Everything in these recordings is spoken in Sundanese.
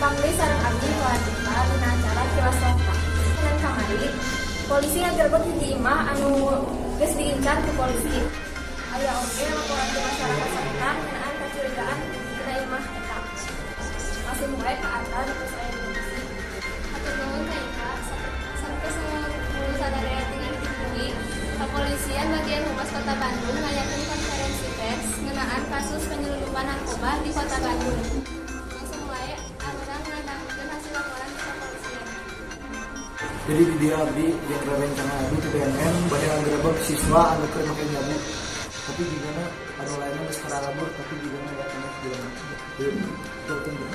Tepang deui sareng abdi Watika dina acara Kilas Warta. Senin kamari, polisi ngagerebek hiji imah anu geus diincar ku polisi. Aya oge laporan di masyarakat sekitar ngeunaan kacurigaan dina imah eta. Langsung wae ka Arta nu geus aya di lokasi. Hatur nuhun ka Ika, sampai sadaya tingali di bumi. Kepolisian bagian Humas Kota Bandung ngayakeun konferensi pers ngeunaan kasus penyelundupan narkoba di Kota Bandung. Langsung wae arurang ngadangukeun hasil laporan di kepolisian. Jadi di dieu abdi jeung rerencangan abdi ti BNN bade ngagerebek siswa anu keur make nyabu. Tapi jigana anu lainna geus kararabur, tapi jigana ya keneh jelema. Ieu tuh tunggu.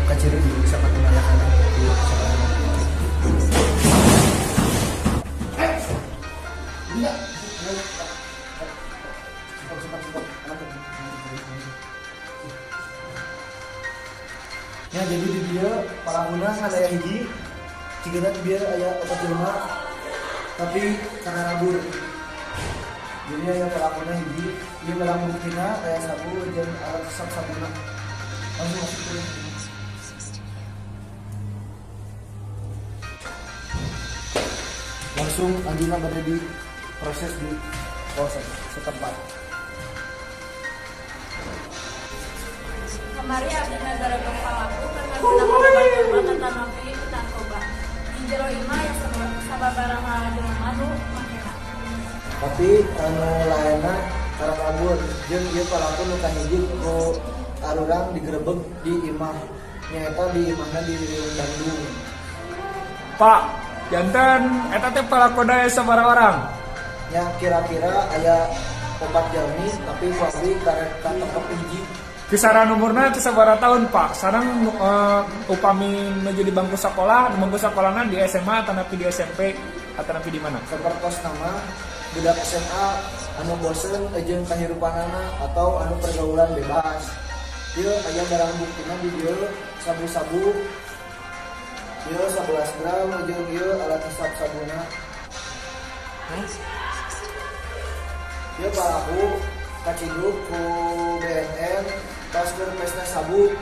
Kaciri di sakatuna aya kana ieu sakatuna. Eh. Iya. Sempat, sempat, sempat. Ya, jadi di dieu palanguna ngan aya hiji, cigana di dieu aya opat jelema tapi kararabur. Jadi aya palanguna hiji, ieu barang buktina aya sabu jeung alat hisap sabuna. Langsung masuk ke. Langsung anjeunna bade diproses di polsek setempat. Kamari abdi ngagerebek palaku keur ngagunakeun obat tanapi narkoba. Di jero imah aya sababaraha jelema nu makena. Tapi anu lainna kararabur jeung ieu palaku nu kahiji ku arurang digerebek di imah, nyaeta di imahna di Riung Bandung. Pak, janten eta teh palakona aya sabaraha orang? Nya kira-kira aya 4 jalmi, tapi ku abdi karek katengkep hiji. Kisaran umurna teh sabaraha tahun, Pak? Sareng upami nuju di bangku sekolah, di bangku sekolahna di SMA atanapi di SMP atanapi di mana? Sapertos nama budak SMA anu bosen jeung kahirupanana atau anu pergaulan bebas. Ieu aya barang buktina di dieu sabu-sabu. Ieu 11 gram jeung ieu alat hisap sabuna. Ieu palaku kaciduk ku BNN pas keur pesta sabu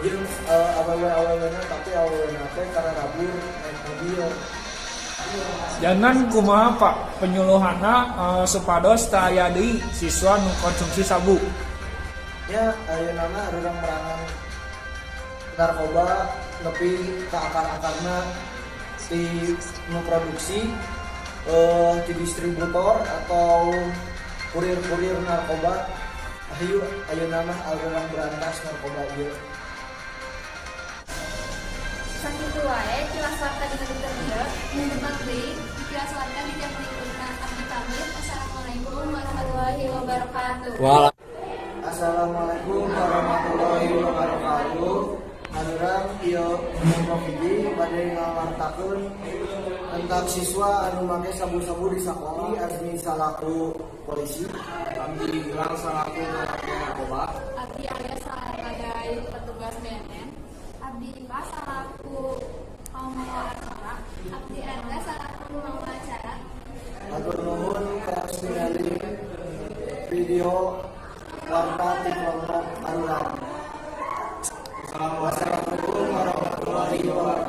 jeung awewe-awewena, tapi awewena teh kararabur naik mobil. Jangan kumaha Pak penyuluhanna supados teu aya deui siswa nu konsumsi sabu. Ya ayeuna mah urang merangan narkoba nepi ka akar-akarna ti nu produksi, ti distributor atau kurir-kurir narkoba. Ayo ayeuna mah urang berantas narkoba ieu. Sakitu wae Kilas Warta dina dinten ieu. Tepang deui di Kilas Warta di jam berikutna. Abdi pamit. Wassalamualaikum warahmatullahi wabarakatuh. Assalamualaikum warahmatullahi wabarakatuh. Arurang ieu kelompok hiji bade ngawartakeun tentang siswa anu make sabu-sabu di sakola. Azmi salaku polisi, Abdi Gilang salaku narkoba, Abdi Alia sebagai petugas BNN, Abdi Ipa salaku pembawa acara, Abdi Erda salaku pembawa acara. Hatur nuhun kaos ningali video warta ti kelompok arurang. Wassalamualaikum warahmatullahi wabarakatuh.